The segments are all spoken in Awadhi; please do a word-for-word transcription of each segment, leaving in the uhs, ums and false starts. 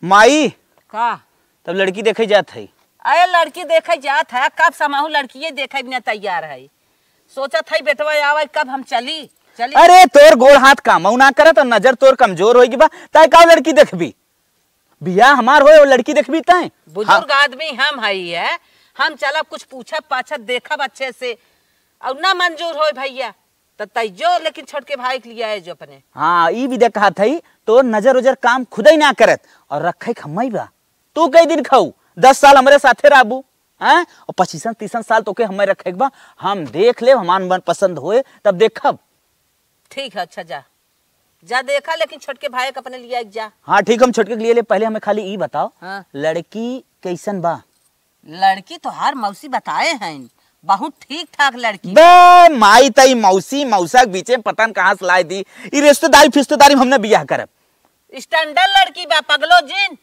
माई, का? तब लड़की देखे जात है। अरे, लड़की देखे जात है, कब समाहू लड़किये देखे बिना तैयार है। सोचत है बेटवा आवे, कब हम चली, चली। अरे, तोर गोड़ हाथ कामऊ ना करत और नजर तोर कमजोर होई बा, तय का लड़की देखबी? बियाह हमार होए और लड़की देखबी तय? बुजुर्ग हाँ। आदमी हम हई है, हम चलब कुछ पूछब पाछब देखब अच्छे से, और ना मंजूर होए भैया, त तैयो लेकिन छोटके भाई के लिए आए जो अपने। हाँ, ई विदा कहत हई, तोर नजर उजर काम खुदई ना करत, और रखे के हम्मई बा। तू कई दिन खाऊ, दस साल हमरे साथे रहबू, हैं? और पच्चीसन तीसन साल तोके हम्मई रखे के बा, हम देख लेब, हमार मन पसंद होए तब देखब। ठीक है, अच्छा जा, जा देखा, लेकिन छोटके भाई के अपने लिए आइक जा। हाँ ठीक, हम छोटके के लिए ले, पहले हमें खाली ई बताओ, हाँ। लड़की कैसन बा? लड़की तोहार मौसी बताए हैं, बहुत ठीक ठाक लड़की। बे माई, तई मौसी मौसा के बीचे में पता न कहाँ से लाए दी। ई रिश्तेदारी फिश्तेदारी में हमने बियाह करब। स्टैंडर्ड लड़की बा पगलो जिन।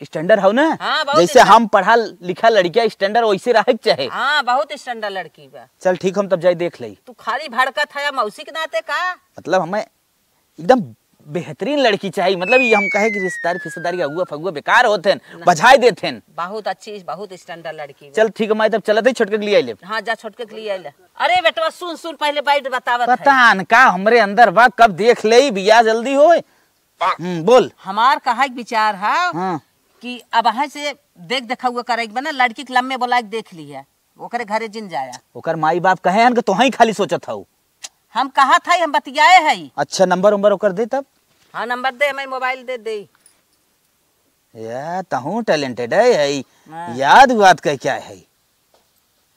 स्टैंडर्ड हौ ना? हाँ, बहुत जैसे स्टैंडर्ड। हम पढ़ा लिखा लड़किया स्टैंडर्ड वैसे रहे के चाहे। हाँ, बहुत स्टैंडर्ड लड़की बा। चल ठीक, हम तब जाई देख लई। तू खाली भड़कत है मौसी के नाते का? मतलब हमें एकदम बेहतरीन लड़की चाहिए, मतलब ये हम कहे कि रिश्तेदारी फिश्तेदारी अगुआ फगुआ बेकार होत हैं, ना। बझाई देत हैं। बहुत अच्छी, बहुत स्टैंडर्ड लड़की बा। चल ठीक है माई, तब चलत है, छोटके के लिए आई ले। हाँ, जा छोटके के लिए आई ले। अरे बेटवा सुन सुन, पहले बैठ बतावत है। पता न का हमरे अंदर बा, कब देख ले बियाह जल्दी होए। हम्म, बोल। हमार कहे के विचार है हाँ। कि अब अहें से देख देखा हुआ करे के बा ना, लड़की के लम्बे बोला के देख ली है, ओकरे घरे जिन जाया। ओकर माई बाप कहे हन कि तोहई खाली सोचत हऊ। हम कहत हई, हम बतियाए हई। अच्छा, नंबर उम्बर ओकर दे तब। हाँ, नंबर दे, हमें मोबाइल दे दे। या, तहूँ टैलेंटेड है, है। हाँ। याद वाद कह क्या है?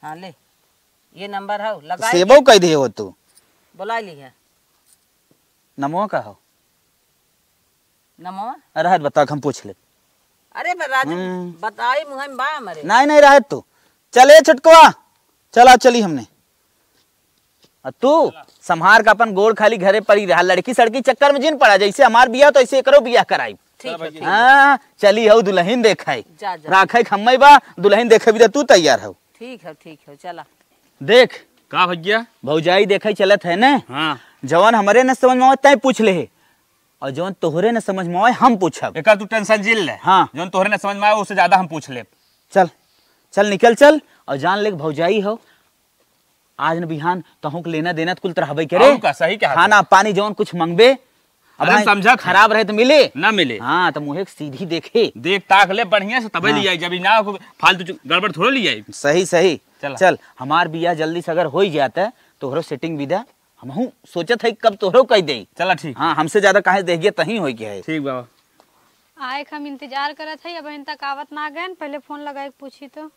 हाँ, ले, ये नंबर है, तो लगाई सेबो दे। कह दे हो तू। बुला ली है। नमो का हो? नमो? अरे हट, बता, हम पूछ ले। अरे बे राजू, हम्म। बताई मुँह में बा हमरे। नहीं, नहीं, रहे तू। चले छोटकवा, चला चली हमने। आ तू संभार का अपन गोड़ खाली घरे पड़ी रहा, लड़की सड़की चक्कर में जिन पड़ा, जैसे हमार बियाह तो ऐसे एकरो बियाह कराई। ठीक है, ठीक है। हाँ, चली हऊ दुल्हन देखाई। जा, जा। राखे के हम्मई बा, दुल्हन देखे भी तो तू तैयार हऊ। ठीक है, ठीक है, चला। देख। का भैया? भौजाई देखे चलत है ने? हाँ। जवन हमरे न समझ में आवे, तैं पूछ ले। और जवन तोहरे न समझ में आवे, हम पूछब। एकर तू टेंशन जिन ले। हाँ। जवन तोहरे न समझ में आवे, उससे ज्यादा हम पूछ लेब। चल, चल निकल चल, और जान ले भौजाई हो, आज न बिहान तहूँ के लेना देना त कुल त रहबे करे। और का, सही कहा खाना तू। पानी जवन कुछ मंगबे, अब अरे भाई समझा था। खराब रहे त मिले। ना मिले। हाँ, त मुँहे के सीधी देखे। देख ताक ले बढ़िया से तबे हाँ। ले आई, जब ई ना हो फालतू चु-, गड़बड़ थोड़े ले आई। सही, सही। चला। चल, हमार बियाह जल्दी से अगर होई जात, तोहरो सेटिंग विदा, हमहू सोचत है कब तोहरो कह दे। चला ठीक। हाँ, हमसे ज्यादा काहे देख गया तहीं होई के है। ठीक बाबा। आए के हम इंतजार करत है, अब इन तक आवत ना गए, पहले फोन लगाए के पूछी तो।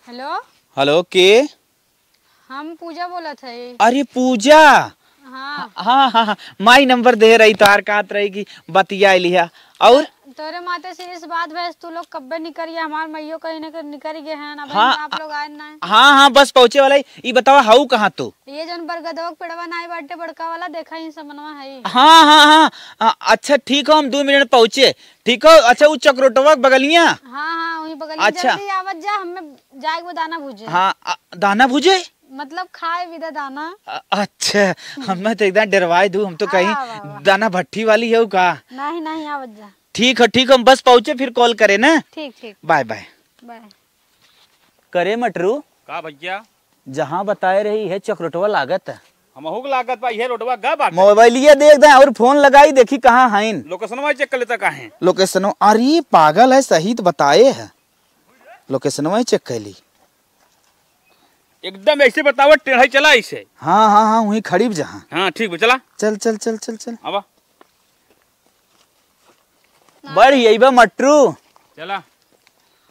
हेलो। हेलो, के? हम पूजा बोलत है। अरे पूजा। हाँ। हाँ, हाँ, हाँ। माई नंबर दे रही, तोहार कहत रही कि बतिया लिहा। और? तोरे माते से इस बात भैंस तू लोग कब्बे निकरिया, हमार मइयो कहीं ना कहीं निकरि गए हैं, अब हाँ, आप लोग आए ना। हाँ, हाँ, बस पहुँचे वाला ही। ई बतावा, हऊ कहाँ तू? ये जौन बरगदवा के पेड़वा नाई बाटे बड़का वाला, देखा ही समनवा है। हाँ, हाँ, हाँ। आ, अच्छा, ठीक हो, हम दो मिनट पहुँचे। ठीक हो, अच्छा, उ चक्रोटवा के बगलिया? हाँ, हाँ, वही बगलिया। अच्छा। जल्दी आवत जा, हमें जाए के बा दाना भूजे। हाँ, आ, दाना भूजे? मतलब खाए विदा दाना। अ-, अच्छा, हमें तो एकदम डरवाए दू, हम तो कहीं आवा, आवा। दाना भट्टी वाली हो का? नहीं, नहीं, आवत जा। ठीक हो, ठीक हो, हम बस पहुँचे फिर कॉल करे ना। ठीक, ठीक। Bye, bye. बाय। करे मटरू। का भैया? जहाँ बताए रही है चक्रोटवा लागत। हमहू के लागत बा, इहे रोडवा गा बाटे। मोबाइलिया देख दे और फोन लगाई, देखी कहाँ हईन। लोकेशनवा चेक कर लेता काहे? लोकेशनवा, अरे पागल है, सही तो बताए है। लोकेशनवा ही चेक कर ली। एकदम ऐसे बतावा, टेढ़ाई चला ऐसे। हाँ, हाँ, हाँ, वहीं खड़ी जहाँ। हाँ, ठीक बा, चला। चल, चल, चल, चल, चल। आवा। बढ़ यही बा मटरू। चला।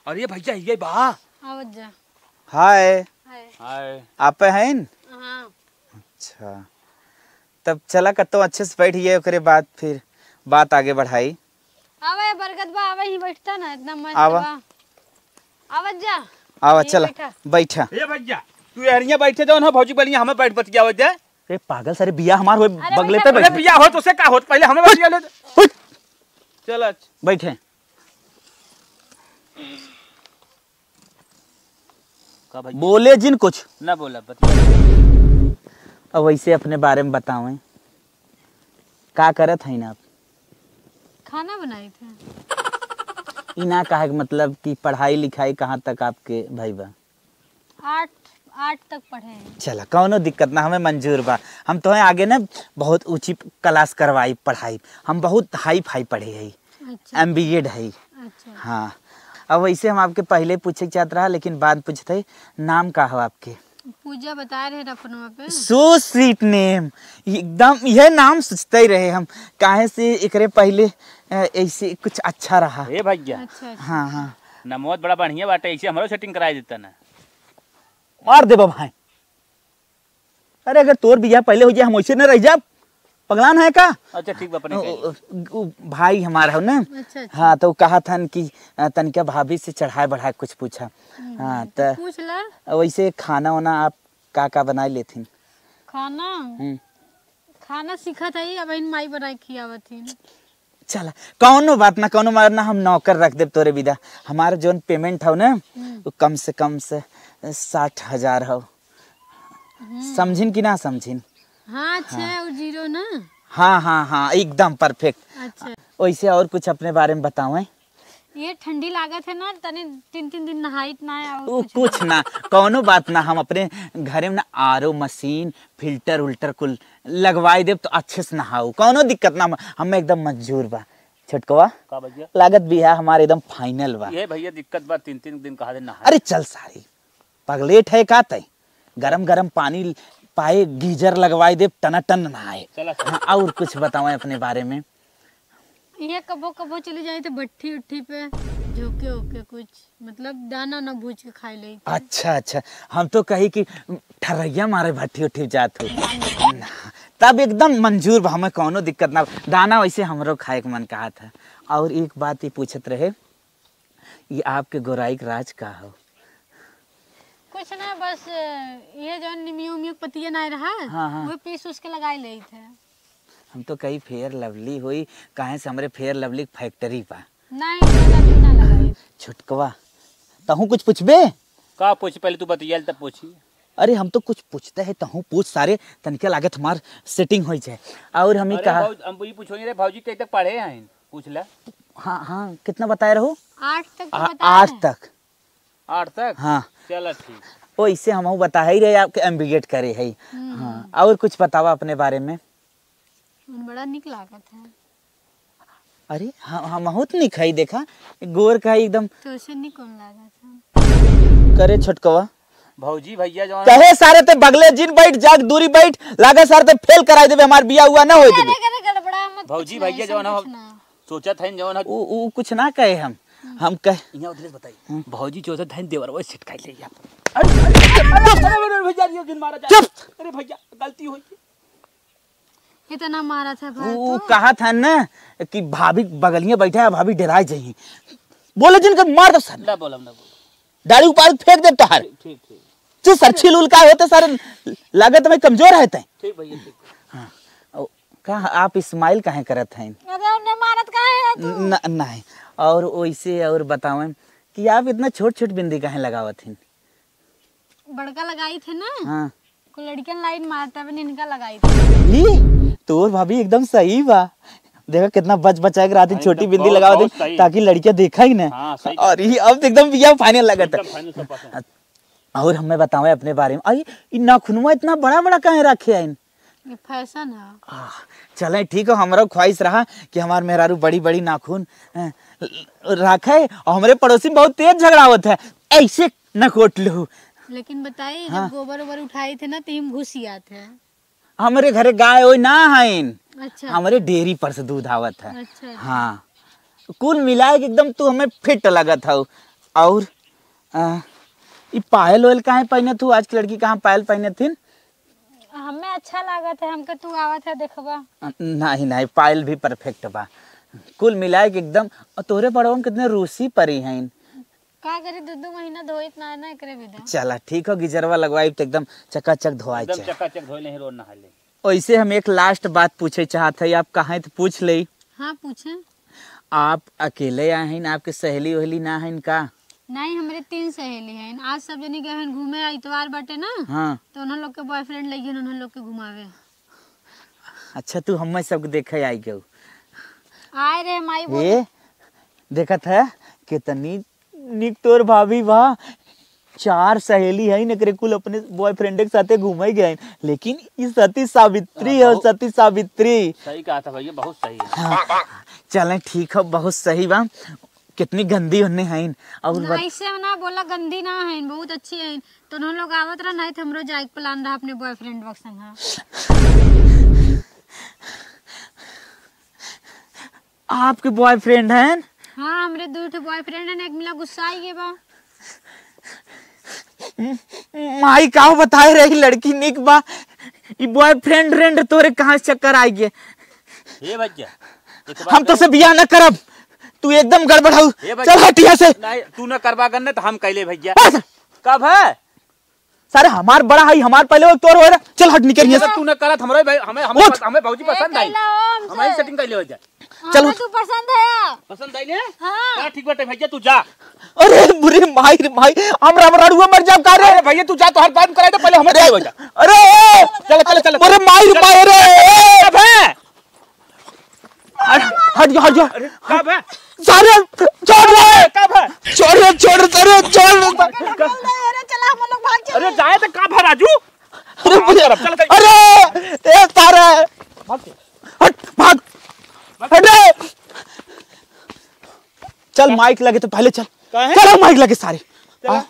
अरे भैया, ये बा। आवत जा। हाय। हाय। हाय। आप हैं? हाँ। अच्छा, तब चला कतो अच्छे से बैठ गए, ओकरे बाद फिर बात आगे बढ़ाई। आवा, ये बरगद बा, आवा, यहीं बैठता ना, इतना मस्त आवा। बा। आवत जा। आवा, यहीं चला, बैठा। बैठा। ए भैया, तू एहरिया बैठे जाओ ना, भौजी बलिया, हमें बैठ बतियावत जा। ए पागल, सारे बिया हमार होए, अरे बगले बैठा, पे अरे बैठे। बिया हो तो से का होत, पहले हमें बतिया ले। उठ। चल, अच्छा। बैठे। का भाई? बोले जिन कुछ। ना बोला, बतिया। अब वैसे अपने बारे में बतावें। का करत हईन आप? खाना बनाइत है। ई ना कहे के मतलब कि पढ़ाई लिखाई कहाँ तक आपके भई बा? आठ, आठ तक पढ़े हैं। चला, कौनो दिक्कत ना, हमें मंजूर बा। हम तोहे आगे ना बहुत ऊँची class करवाई पढ़ाई। हम बहुत high-fi पढ़े हई, अच्छा। M B Ed हई। अच्छा। हाँ, अब वैसे हम आपके पहले पूछे के चाहत रहा, लेकिन बाद पूछत हई, नाम का हो आपके? पूजा बताए रहे रपनवा पे। So sweet name, एकदम यह नाम सोचते ही रहे हम, काहे से एकरे पहले, अ, ऐसे कुछ अच्छा रहा। ए भैया। अच्छा, अच्छा। हाँ, हाँ। नमोद बड़ा बढ़िया बाटे, ऐसे हमरो setting कराई देता ना। मार देबा भाई। अरे अगर तोर बियाह पहले हो जाए, हम वैसे न रह जाब, पगलान है का? अच्छा, ठीक बा, अपने ओ, कहिए। ओ, ओ, भाई हमार हो ना। अच्छा, अच्छा। हाँ, तो कहा था कि, अ, तनिका भाभी से चढ़ाए बढ़ाए कुछ पूछा। हम्म, हाँ, तो त पूछ ला। वैसे खाना वाना आप का का बनाए लेथिन? खाना? हम्म। खाना सीखत हई, अब इन माई बनाए खियावत हिन। चला, कौनो बात ना, कौनो बात ना, हम नौकर रख देब तोरे बिदा। हमार जौन payment हौ ना, हम्म। वो कम से कम से साठ हजार हौ। हम्म। समझिन कि ना समझिन? हाँ, छः हाँ। और zero ना? हाँ, हाँ, हाँ, एकदम perfect। अच्छा। वैसे और कुछ अपने बारे में बतावें? ये ठंडी लागत है ना, तनी तीन तीन दिन नहाइत ना है और उ कुछ कुछ ना। ना, कौनो बात ना, हम अपने घरे में ना R O machine, filter उल्टर कुल लगवाई देब तो अच्छे से नहाऊ, कौनो दिक्कत ना, हम, हमें एकदम मंजूर बा। छोटकवा, का भैया? लागत बियाह हमार एकदम final बा। ये भैया दिक्कत बा, तीन तीन दिन कहा दे नहाए। अरे चल सारी, पगलेट है का तै? गरम गरम पानी पाए, geyser लगवाई देब, टनाटन नहाए। चला, चला। हाँ, और कुछ बतावें अपने बारे में? ये कबो कबो चली जाई तो भट्ठी उट्ठी पे झोंके ओके कुछ, मतलब दाना ना भूज के खाए ले। अच्छा, अच्छा, हम तो कही कि ठर्रैया मारे भट्ठी उट्ठी जात हो। ना, तब एकदम मंजूर बा, हमें कौनो दिक्कत ना। दाना वैसे हमरो खाए के मन कहा था। और एक बात ये पूछत रहे, ये आपके गोराई के राज का हो? कुछ ना, बस ये जौन निमियो उमियो के पतिया ना रहा, हाँ, हाँ। वो पीस उस के लगाई लेइत है। हम तो कही Fair Lovely होई, काहे से हमरे Fair Lovely के factory बा। नहीं, Fair Lovely ना लगाई। छोटकवा, तहूँ कुछ पूछबे? का पूछ, पहले तू बतियाल तब पूछी। अरे हम तो कुछ पूछते हैं, तहूँ पूछ सारे, तनिका लागत हमार setting हो जाए। और हम ही अरे कहा भौज-, हम ये पूछो रे भौजी कहीं तक पढ़े हैं, पूछ ले। हाँ, हाँ, कितना बताए रहो? आठ तक तो आ, बताए आठ हैं। तक। आठ तक? हाँ। चला ठीक। ओ, इससे हमहू बता ही रहे आपके M B Ed करे है। हम्म। हाँ, और कुछ बतावा अपने बारे में। मन बड़ा निक लागत है। अरे, हम, हमहू तो निक है, देखा, गोर का एकदम। तो उसे निक कौन लागत है? करे छोटकवा। भौजी भैया जौन कहे सारे ते बगले जिन बैठ, जाग दूरी बैठ, लागे सारे ते fail कराई देबे, हमार बियाह हुआ ना होए देबे। अरे, अरे, गड़बड़ा मत भौजी पूछना, भैया ऐसा जौन कुछ हम ना। सोचत हईन जौन ह- उ, उ कुछ ना कहे हम। हम्म। हम कह इहाँ उधरे से बताई। हम्म। भौजी सोचत हईन देवरवा से छिटकाई ले या। अरे, अरे, अरे, अरे, अरे, अरे, भैया, ये जिन मारा जा। चुप! अरे भैया, गलती होई। इतना मारा था भाई उ, उ तो। कहा था ना कि भाभी बगलिया बैठा है, भाभी डराए जाई। बोले जिनके मार दो सर। ना बोलम, ना बोलम। डाली उपाड़ के फेंक देब तोहार। ठीक, ठीक, ठीक। तू सर छील उल का होते सारे लागत में कमजोर है तै। ठीक भैया, ठीक। हाँ। ओ, का आप smile काहे करत हैं? अरे, उन्हें मारत काहे है तू? न-, नहीं। और वैसे और बतावें कि आप इतना छोट-छोट बिंदी काहे लगावत हैं? बड़का लगाई थे ना? हाँ। को लड़कियन लाइन मारता बन इनका लगाई थे। ई, तोर भाभी एकदम सही बा। देखा कितना बच बचाए के रात हाँ, छोटी एकदम बिंदी बहुत, लगावत बहुत हैं, सही। ताकि लड़कियां देखा ही ना। हाँ, सही और बात। ये अब तो एकदम बिया final लगत है। एकदम final सब पसंद। और हमें बतावे अपने बारे में, आई, ई नाखूनवा इतना बड़ा बड़ा काहे रखे हैं? ये fashion है। आ, चले ठीक हो, हमरो ख्वाहिश रहा कि हमार मेहरारू बड़ी बड़ी नाखून, अ, रखे। और हमरे पड़ोसी में बहुत तेज झगड़ा होत है, ऐसे न कोट लू। लेकिन बताई, जब हाँ। गोबर ओबर उठाई थे ना, तो हम घुसियात है। हमरे घरे गाय ओय ना हईन। अच्छा। हमरे डेयरी पर से दूध आवत है। अच्छा, अच्छा। हाँ। कुल मिलाए के एकदम तू हमें fit लगत हऊ। और, आ, ई पायल ओयल काहे पहनत हऊ? आज की लड़की कहाँ पायल पहनत हिन? हमें अच्छा लागत है, हमके तू आवत है देखबा। नहीं, नहीं, पायल भी perfect बा। कुल मिलाए के एकदम, और तोहरे पड़वा में कितने रूसी परी हईन। का करी, दू दू महीना धोइत ना है ना, एकरे बिना। चला, ठीक हो, गीजरवा लगवाई तो एकदम चकाचक धोआई एकदम चाहे। चकाचक धोए नहीं, रोज नहा ले। वैसे हम एक last बात पूछे चाहत है, आप कहें तो पूछ ले। हाँ, पूछे। आप अकेले आए हैं, आपके सहेली वहेली ना है का? नहीं, हमरे तीन सहेली हैं। आज सब जनी गए हैं घूमे, इतवार बाटे ना। हाँ। तो उन्होंने लोग के boyfriend लगे हैं, उन्होंने लोग के घुमावे। अच्छा, तू हम्मे सबके देखे आई गऊ। आए रे माई, बोल। ए, देखत है, कितनी निक तोर भाभी बा। चार सहेली है, एकरे कुल अपने boyfriend के साथे घूमे गए, लेकिन ई सती सावित्री हाँ, है, बहुत सती सावित्री। सही कहा था भैया, बहुत सही है। हाँ, चलें, ठीक है, बहुत सही बा। कितनी गंदी होने हैं। और ना, बत- ऐसे ना बोला, गंदी ना है, बहुत अच्छी है। तो उन लोग आवत रहा, नहीं तो हमरो जाए के plan रहा अपने boyfriend के संग। आपके boyfriend हैं? हाँ, हमरे दू ठे boyfriend हैं, एक मिला गुस्सा आई गए बा। माई का बताए रही, लड़की निक बा, ई boyfriend रेंड तोरे कहाँ से चक्कर आई गए? हे भैया, एक बात हम तो कहे। से बियाह न करब, तू एकदम गड़बड़ हऊ। हे भैया। चल हट यहाँ से। नहीं, तू न करबा गन्ने तो हम कैले भैया। बस। कब है? सारे हमार बड़ा है, हमार पहले वो तोर हो रहा। चल हट निकल यहाँ से। तू न करत, हमरे भाई, हमें, हमें, उठ। हमें भौजी ए, पसंद आई। कैला हो हमसे? हमारी setting कैले हो जाए। हाँ, चल उठ। तू पसंद है। पसंद आई ने? हाँ। चल ठीक बाटे भैया, तू जा। अरे बुरे माई रे माई, हम रबड़ुआ मर जाब का रे? अरे भैया तू जा, तो हर बात कराई दे, पहले हमें अरे, हो जा। अरे, चल, चल, चल। अरे माई रे चल। माई रे। अबे। अरे, हट जा, हट जा। अरे, का बे? सारे, छोड़ रे। का बे? छोड़ रे, छोड़ रे, सारे, छोड़ रे। अरे, चला, हम लोग भाग चले। अरे, जाए तो का बे, राजू? अरे, हाँ, बुरे, चल, चल। अरे, ए, सारे। भाग। हट, भाग। भाग। हट रे। चल, का? माइक लगे तो पहले चल। काहे? चल, माइक लगे सारे। चला। आ।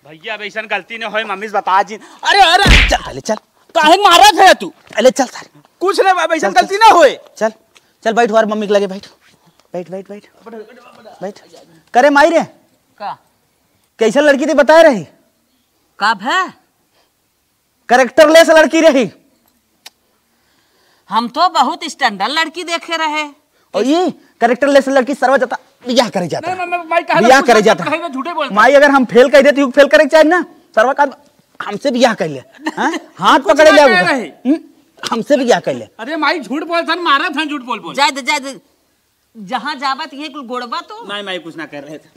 भैया, अब ऐसन गलती न होए, मम्मी से बता जी। अरे, अरे, चल, पहले चल। काहे मारत है तू? पहले चल, सारे। कुछ नहीं, अब ऐसन चल, चल। गलती न होए। चल, चल, बैठ, और मम्मी के लगे बैठ। बैठ, बैठ, बैठ। बैठ। करे माई रे। का? कैसन लड़की थी बताए रही? का भे? Characterless लड़की रही। हम तो बहुत standard लड़की देखे रहे। और ये characterless लड़की सरवा जाता, बियाह करे जाता। नहीं, नहीं, नहीं, माई, कहा बियाह ना, करे जाता। नहीं, नहीं, झूठे बोलता। माई, अगर हम fail कर देती हूँ, fail करे के चाहे ना, सरवा का हमसे बियाह कर ले। हाँ? हाथ कुछ पकड़े ना ले कह आऊँगा। रहे। हम्म? हमसे बियाह कर ले। अरे माई, झूठ बोलता, मारा था, झूठ बोल बोल। जाए दे, जाए दे। जहाँ जाबत ये कुल गोड़बा तो। नहीं, माई, कुछ ना कर रहे थे।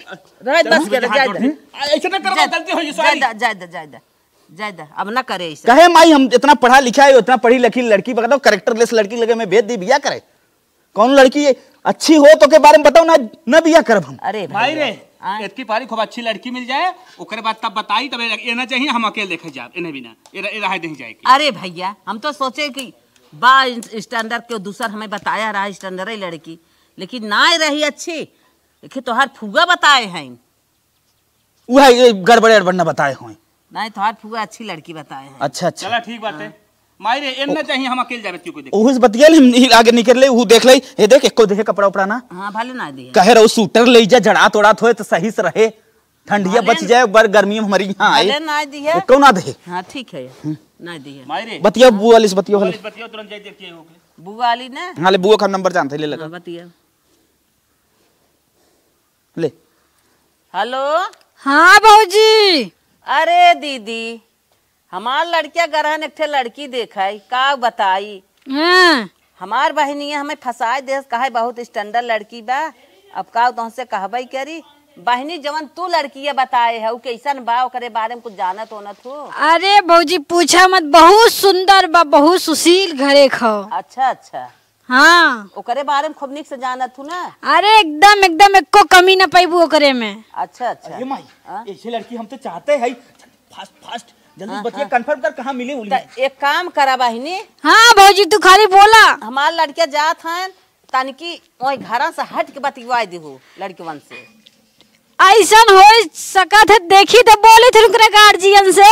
रहे, बस कर, जाए दे। आ, ऐसे ना करबा, जाए दे, गलती हो गई, जाए sorry। दे, जाए दे, जाए दे, जाए दे, अब ना करे ऐसे। कहे माई, हम इतना पढ़ा लिखा है, इतना पढ़ी लिखी लड़की, बता दो, characterless लड़की लगे में भेज दी, बियाह करे। कौन लड़की अच्छी हो तो के बारे में बताओ ना, ना बियाह करब हम। अरे माई भैया, रे, आए। इतकी पारी खूब अच्छी लड़की मिल जाए, ओकरे बाद तब बताई, तब ये ना चाहिए, हम अकेले देखे जाब, इन्हें भी ना, ये रह, ये रहे नहीं जाए के। अरे भैया, हम तो सोचे कि बा standard के दूसर हमें बताया रहा, standard है लड़की, लेकिन ना रही अच्छी। देखिए, तोहार फुआ बताए हैं। उहे ये गड़बड़ अड़बड़ न बताए होए। नहीं, तोहार फुआ अच्छी लड़की बताए हैं। अच्छा, अच्छा। चला, ठीक बात है। हाँ। माई रे, एन ना चाहिए, हम अकेले जाबे, क्यों कोई देखे? ओहू से बतियाल, हम ही आगे निकल ले, ओहू देख ले। ये देख, एको देखे कपड़ा उपड़ा ना। हाँ, भले ना दिए। कहे रहो, सूटर ले जा, जड़ात ओड़ात होए तो सही से रहे। ठंडिया भले बच जाए, एक बार गर्मी में हमारी यहाँ आए। भले ना दिए। एको ना दे। हाँ, ठीक है। हम्म। ना दिए। माई रे। बतिया बुआ वाली से, बतिया बुआ वाली। वाली से बतिया, तुरंत जाए, देखिए, ओके। बुआ वाली ना? हाँ, ले, बुआ का नंबर जानते, ले लगा। हाँ, बतिया। ले। हेलो। हाँ भौजी। अरे दीदी, हमार लड़किया गरहन एक ठे लड़की देखाई, का बताई? हाँ। हमार बहिनिया हमें फंसाए देस, कहे बहुत standard लड़की बा। अब का तुहसे कहबई करी? बहिनी, जवन तू लड़किया बताए है, उ कैसन बा, ओकरे बारे में कुछ जानत ओनत हो? अरे भौजी, पूछा मत, बहुत सुंदर बा, बहुत सुशील घरे क हौ। अच्छा, अच्छा। हाँ। ओकरे बारे में खूब नीक से जानत हूँ ना? अरे एकदम, एकदम एको कमी न पैबू ओकरे में। अच्छा, अच्छा। अरे माई, हाँ? ऐसे लड़की हम तो चाहते हैं। चल, fast, fast, जल्दी हाँ, बतिया, हाँ। Confirm कर, कहाँ मिले उली? त एक काम करा बहिनी। हाँ भौजी, तू खाली बोला। हमार लड़किया जात हैं, तनकी ओए घरा से हट के बतिवाई दिहु लड़कवन से। ऐसन हो सकत है, देखी तो बोली थे उनकरे guardian से।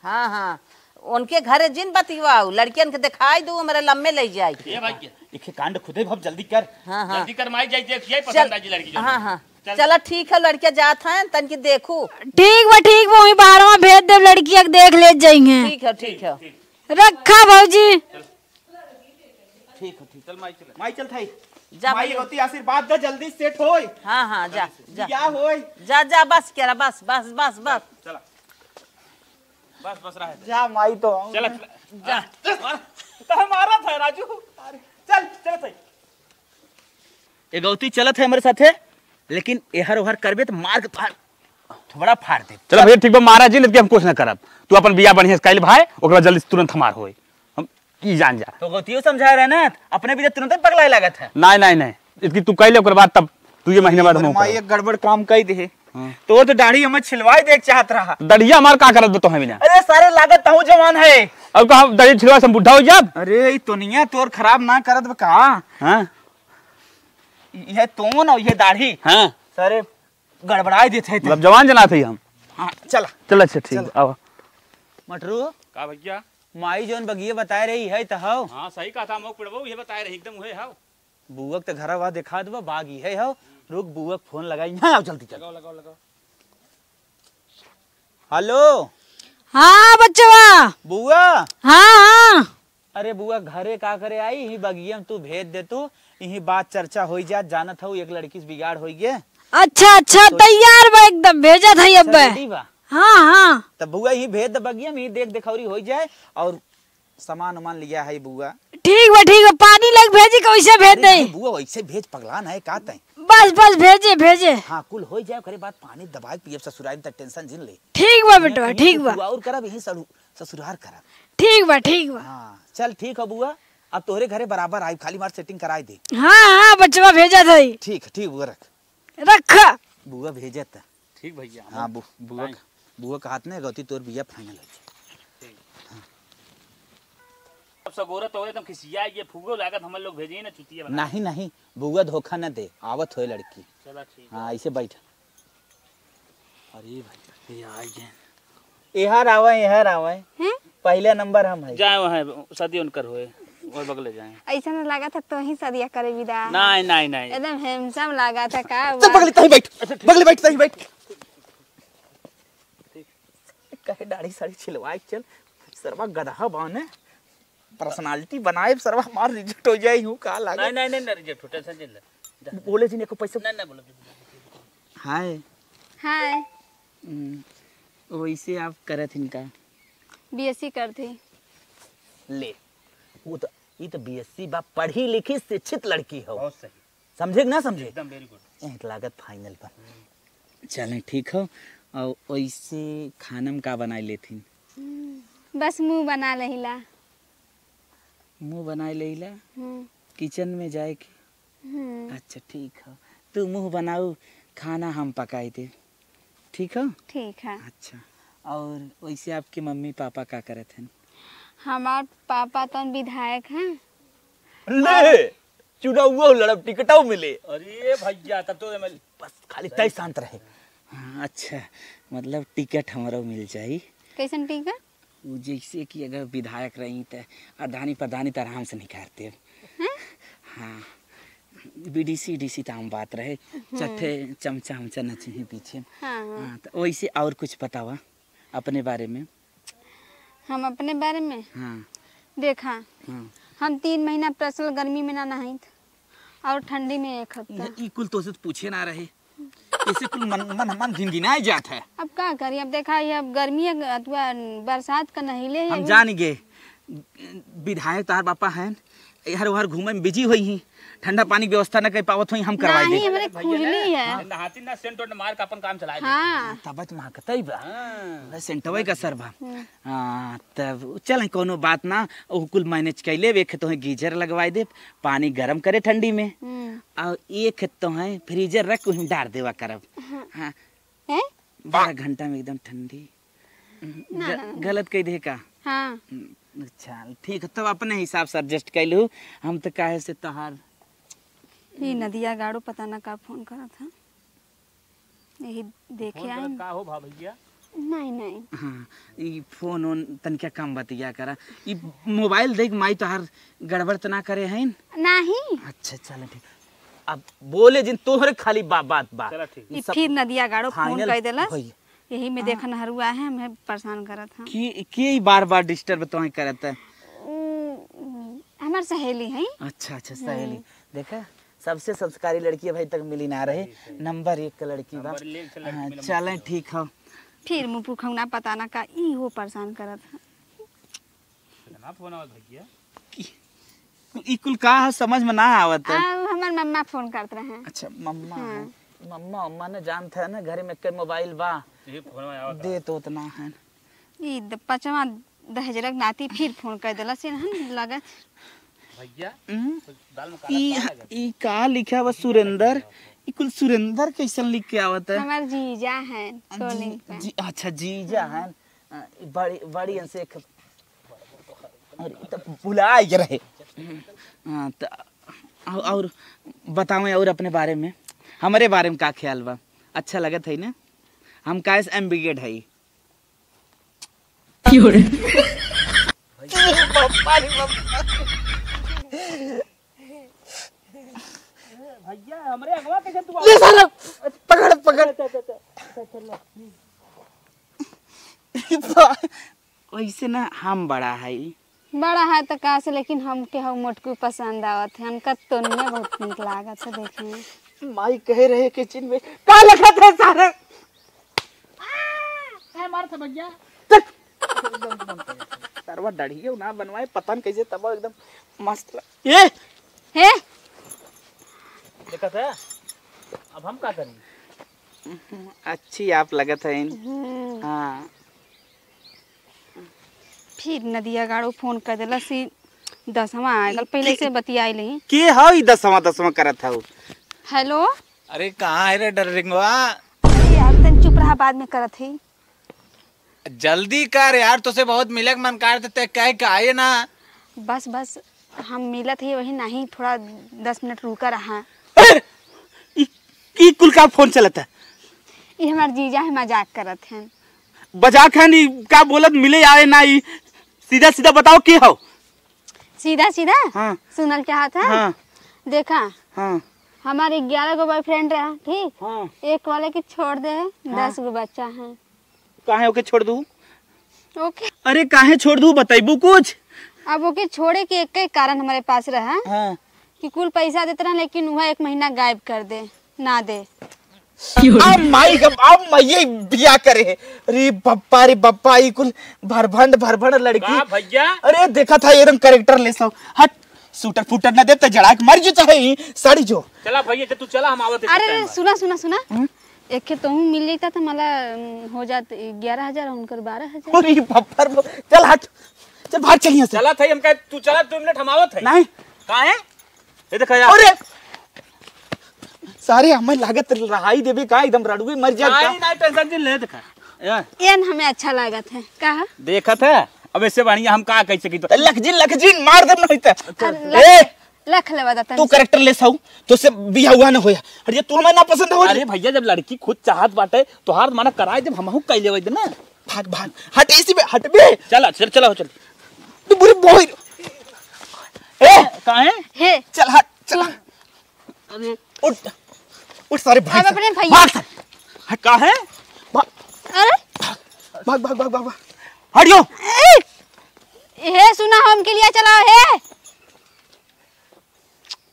हाँ, हाँ, उनके घरे जिन बतिवाऊ, लड़कियन के दिखाई दू, हमरे लम्बे ले जाए के। ए भाई, एक कांड खुदे भब जल्दी कर। हाँ, हाँ। जल्दी कर, माई जाई, देख, यही चल। पसंद आई जी लड़की जो हाँ, है। हाँ। चल। चला ठीक है, लड़किया जात हैं, तनकी देखू। ठीक बा, ठीक बा, वहीं बाहरवा भेज देब, लड़किया के देख ले जाइहें। ठीक है, ठीक है। ठीक। रखा भौजी। चल। ठीक है, ठीक। चल माई चल। माई चल थाई। जा माई भैया। होती आशीर्वाद दे, जल्दी set होय। हाँ, हाँ, जा, जल्दी से। जा। बियाह होय। जा, जा, बस केरा, बस, बस, बस, बस। चला। बस, बस, रहे दे। जा, माई तो आऊँ। चला, चला। जा। अरे, तोहे मारा था, राजू। अरे, चल, चल, सही। ए गौती चलत है हमरे साथे, लेकिन एहर ओहर करबे त मार के फाड़, थोबड़ा फाड़ दे। चला भैया, ठीक बा, मारा जी, लेकिन हम कुछ ना करब। तू अपन बियाह बढ़िया से कइल भाई, ओकरा बाद जल्दी से तुरंत हमार होई। हम की जान जा। तो गौतियो समझाए रहे ना, अपने भी तो तुरंत ही पगलाए लागत है। नहीं, नहीं, नहीं, इतनी तू कह ले, ओकर बाद तब तू ये महीने बाद अरे हम माई, करो। एक गड़बड़ काम कह दे। हाँ। तो वो तो दाढ़ी हमें छिलवाए दे के चाहत रहा। दढ़िया हमार का करत बा तोहे बिना? अरे सारे लागत तहूँ जवान है। अब का हम दढ़िया छिलवा से हम बुढ़ा हो जाब? अरे ई तोनिया तोर खराब ना करत बा का? हाँ। ये तोन और ये दाढ़ी। हाँ। सारे गड़बड़ाए देत है। मतलब जवान जनात है हम। हाँ, चला। चल, अच्छा, ठीक, चल। आवा। मटरू। का भैया? माई जौन बगिया बताए रही है त हौ? हाँ, सही कहा था, मौक पड़बो, ये बताए रही, एकदम उहे हौ। बुआ के त घरवा देखा देबा, बाग इहे हौ। रुक, बुआ के फोन लगाई। यहाँ आओ जल्दी, चल। लगाओ, लगाओ, लगाओ। हेलो। हाँ बचवा। बुआ। हाँ, हाँ। अरे बुआ, घरे का करे आई, यही बगिया में तू भेज दे तू, यही बात चर्चा होई जात, जानत हऊ एक लड़की से बिगाड़ होई गे। अच्छा, अच्छा, तो तैयार बा एकदम, भेजत हई अच्छा, अब्बे। Ready बा? हाँ, हाँ। तब बुआ यही भेज दे बगिया में, यही देख देखौरी होई जाए और सामान उमान लिया है बुआ। ठीक बा, ठीक बा, पानी लग भेजी, कैसे भेज अरे दे? नहीं बुआ, वैसे भेज, पगलान है का तैं? बस, बस, भेजे, भेजे। हाँ, कुल होई जाए, ओकरे बाद पानी दबाए पियब ससुरारी, त tension जिन ले। ठीक बा बेटवा, यहीं ठीक कुछ बा। हुआ और करब, यहीं ससु-, ससुरार करब। ठीक बा, ठीक बा। हाँ, चल ठीक हो बुआ, अब तोहरे घरे बराबर आई, खाली मार setting कराई दे। हाँ, हाँ, बचवा भेजत हई। ठीक, ठीक बुआ रख। रख। बुआ भेजत। ठीक भैया, हम हाँ, बु-, बुआ ताई। क-, बुआ कहत ने गौती तोर बिया final हो जाए। ठीक। हाँ। अब सगोरा तोरे एकदम खिसिया ये फूगो लागत हमन लोग भेजे ना चुतिया बना। नहीं, नहीं, बुआ धोखा न दे, आवत होए लड़की। चला ठीक हाँ, है। ऐसे बैठ। अरे भाई, ये आ गए। एहर आवे, एहर आवे। हैं? पहले नंबर हम है। जाए वहाँ, शादी उनकर होए, और बगले जाए। ऐसा न लगा था तो ही शादिया करे विदा। नहीं, नहीं, नहीं। एकदम handsome लगा था का चल बात। बगले तहीं बैठ, बगले बैठ, तहीं बैठ। कहे दाढ़ी साढ़ी छिलवाए के चल, सरवा गदहा बाने। Personality बनाए सरवा मार reject हो जाए हूँ का लागे। नहीं, नहीं, नहीं, नहीं, reject हो, tension नहीं ले। जा। बोले जी ने को पैसा। नहीं, नहीं, बोलो। हाय। हाय। हम्म, वैसे आप करत हिन का? B S C करत ही। ले, वो तो, ये तो B S C बा, पढ़ी लिखी शिक्षित लड़की हो। बहुत सही। समझे कि ना समझे? एकदम very good। एह, लागत final बा। चलें, ठीक हो। और वैसे खाना में का बनाई लेथिन? बस मुँह बना लेहिला। मुँह बनाए लेहिला? हम्म। Kitchen में जाए के? हम्म। अच्छा, ठीक हो। तू मुँह बनाऊ, खाना हम पकाई दे। ठीक हो? ठीक है। अच्छा, और वैसे आपके मम्मी पापा का करत हैं? हमार पापा तो विधायक हैं। ले, चुनाव लड़ब, टिकटौ मिले। अरे भैया, तब तो MLA बस खाली तय शांत रहे। हाँ, अच्छा, मतलब टिकट हमरो मिल जाई। कैसन टिकट? उ जैसे कि अगर विधायक रही त अरधानी प्रधानी त आराम से निकाल देब। हैं? हाँ, B D C, D C त आम बात रहे, हम्म। चट्टे चमचा हमचा नचिही पीछे। हाँ, हाँ। हाँ, त वैसे और कुछ बतावा अपने बारे में। हम अपने बारे में? हाँ। देखा, हाँ। हम तीन महीना पर्सनल गर्मी में ना नहाइत और ठंडी में एक हफ्ता। ये, ई कुल तोसे पूछे ना रहे। इसे कुल मन, मन, मन भिनभिनाए जात है। अब का करी, अब देखा, ये अब गर्मी है, अथवा बरसात का नहिले है हम वो। जान गए, विधायक तोहार पापा हैं, इहर उहर घूमे में busy होई ही, ठंडा पानी के व्यवस्था न कर पावत होई, हम करवाई नहीं, दे। हमरे खुजली है। हाँ। नहाती ना, सेंट वेंट मार के अपन काम चलाए हाँ। देती। तब तो महकतई बा। हाँ। बस सेंटवे का सर बा। हम्म। हाँ, तब चल, कौनो बात ना, उ कुल manage कर लेब। एक तोहे geyser लगवाई देब, पानी गरम करे ठंडी में। हम्म। और एक तोहे freezer रख, उहिम डार देवा करब। हाँ। हाँ। हैं? बारह घंटा में एकदम ठंडी। ना, ग-, ना, ना। गलत कह दे का? हाँ। हम्म, अच्छा, ठीक है, तब अपने हिसाब से adjust कर लू। हम तो काहे से तोहार ई नदिया गाड़ो पता ना का फोन करत है। यही देखे फोन आए। करत का हो भा भैया? नहीं, नहीं। हाँ, ई फोन ओन तनिका कम बतिया करा। ई मोबाइल देख माई तोहार गड़बड़ त ना करे हैं? नहीं। अच्छा, चल ठीक। अब बोले जिन तोहरे खाली बा-, बात बा। चला ठीक। ई ई सब फिर नदिया गाड़ो फोन final कर देलस। भैया। यही में हाँ। देखन हरुआ है, हमें परेशान करत है। के, के ई बार-बार disturb तोहे करत है? उ, हमार सहेली है। अच्छा, अच्छा, सहेली। हम्म। देखा, सबसे संस्कारी लड़की अभी तक मिली ना रहे। सही, सही। नंबर एक का लड़की बा। नंबर एक से लड़की हाँ, मिले चलें, मुश्किल है। ठीक हो। फिर मुँह पुखौना पता ना का, ई हो परेशान करत है। कितना फोन आवत भैया? ई कुल का है, समझ में ना आवत है। आ, हमार मम्मा फोन करत रहे। अच्छा, मम्मा हाँ। है। मम्मा, मम्मा ने जानत है ना, घर में के मोबाइल बा। ये फोन में आवत दे है। तो उतना है। ई द-, पचवा दहेजरक नाती फिर फोन कर देला से हन लगत। भैया, हम्म? तो दाल में काला ई का लगा? ई का लिखा बा सुरेंदर? ई कुल सुरेंदर कैसन लिख के आवत है? हमार जीजा हैं, जी, टोलिंग पे। जी, अच्छा, जीजा हैं। अ, बड़ी, बड़ी से एक, अरे, तो भुला गए रहे। हाँ, तो और, और बताओ और अपने बारे में, हमारे बारे में का ख्याल बा? अच्छा लगत है ना? हम काहे से एम्बिगेट है? भैया, हमरे अगवा कैसे तू ले साला, पकड़, पकड़। चल, चल, चल, चल, चल, ले। वैसे ना हम बड़ा है। बड़ा है तो का से, लेकिन हमके हऊ मोटकू पसंद आवत है, हमका तोनिया बहुत नीक लागत है देखे में। माई कहे रहे कि चिन्ह में का लिखत है सारे? काहे मारत है भैया? चल। सरवा डढ़ियो ना बनवाए, पता न कैसे तब एकदम मस्त लग-, ए! हे? देखत है, अब हम का करी? अच्छी आप लगत है। हम्म। हाँ। फिर नदिया गाड़ो फोन कर देला सी दसवा आ गल, पहले से बतियाई लेही। के हौ ई दसवा दसवा करत हौ? हेलो। अरे कहाँ है रे डर्लिंगवा? अरे यार तन चुप रहा, बाद में करत ही। जल्दी कर यार, तोसे बहुत मिले के मन कर देते, कह के आए ना। बस बस, हम मिलत ही वही नहीं, थोड़ा दस मिनट रुका रहा। अरे, ई, ई कुल का फोन चलत है? ई हमार जीजा है, मजाक करत हैं। मजाक है नी, का बोलत मिले आए ना, ई सीधा सीधा बताओ के हो? सीधा सीधा? हाँ। सुनल चाहत है? हाँ। देखा, हाँ। हमारे ग्यारह गो बॉयफ्रेंड रहा, ठीक? हाँ। एक वाले के छोड़ दे, हाँ। दस गो बच्चा है। काहे ओके छोड़ दू? ओके। अरे काहे छोड़ दू, बतैबू कुछ? अब ओके छोड़े के एक ही कारण हमारे पास रहा हाँ। कि कुल पैसा देत रहा, लेकिन वह एक महीना गायब कर दे, ना दे। अब माई, अब, अब माई बिया करे। अरे बप्पा रे बप्पा, ई कुल भरभंड भरभंड लड़की। का भैया? अरे देखा था एकदम कैरेक्टर लेस हौ। हट, सूटर फूटर ना दे तो जड़ा के मर जो चाहे ई साड़ी जो। चला भैया, जब तू चला हम आवत है अरे time बाद। सुना सुना सुना। हम्म? एक के तोहू मिल जाता तो मला, उम, हो जात ग्यारह हजार और उनकर बारह हजार। अरे बप्पा रे बप्पा, चल हट, चल भाग चल यहाँ से। चला था हमका, तू चला दो मिनट हम आवत है। नहीं। काहे? ये देखा यार। अरे सारे हमें लागत रहाई देबे का, एकदम रड़ुए मर जात का। नहीं, नहीं, टेंशन जिन ले देखा। यार। ये न हमें अच्छा लागत है, का? देखत है, अब इससे बढ़िया हम का कह सकी तो। लखजिन, लखजिन मार दे नहीं तो। अरे ए! लख, लख लेवा दा तू तनी। कैरेक्टर लेस हौ, तो से बिया हुआ न होया। अरे तू हमें ना पसंद हो। अरे भैया, जब लड़की खुद चाहत बाटे, तोहार मना कराए, जब हमहू कह लेवे ना। भाग, भाग, हट, इसी में हट बे। चला, चल, चला हो, चल। तू बुरी बोई। ए, काहे? हे। चल, हट, चल। तू अरे। उठ, उठ सारे भाग अब से। अपने भैया भाग सारे। हट। काहे? भाग। अरे। भाग, भाग, भाग, भाग, भाग। हटियो। ए, हे सुना, हमके लिए चलाओ हे।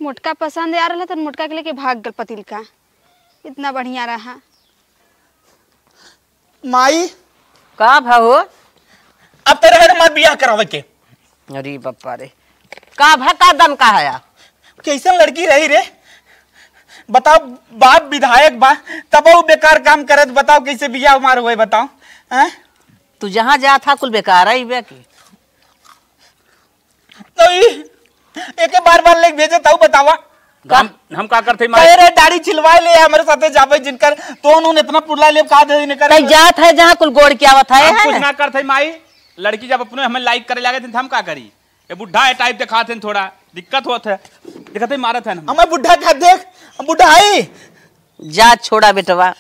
मोटका पसंद आ रहा था, मोटका के लेके भाग गल पतिल का। इतना बढ़िया रहा। माई। का भा हो? अब तेरे है हमार बियाह करावे के। अरे बप्पा रे, का भा, का दम का हया? कैसन लड़की रही रे? बताओ, बाप विधायक बा, तब वो बेकार काम करत, बताओ कैसे बियाह हमार हुए, बताओ। हैं? तू जहाँ जात हा, कुल बेकार ही बे की। तो ई एके बार बार लेके भेजे ताऊ बतावा। हम, हम का करते माई? कहे रे दाढ़ी छिलवाए ले हमरे साथे जाबे जिनकर तो उन्होंने इतना पुरला ले का दे इनकर। तै जात है जहाँ कुल गोड़ के आवत है, हम है कुछ ना? ना करते माई। लड़की जब अपने हमें लाइक करे लागे थे तो हम का करी? ये बुढ़ा है टाइप दिखाते हैं थोड़ा दिक्कत होत है। देखते मारत है ना। हमें बुढ़ा का देख, हम बुढ़ा है। जा छोड़ा बेटवा।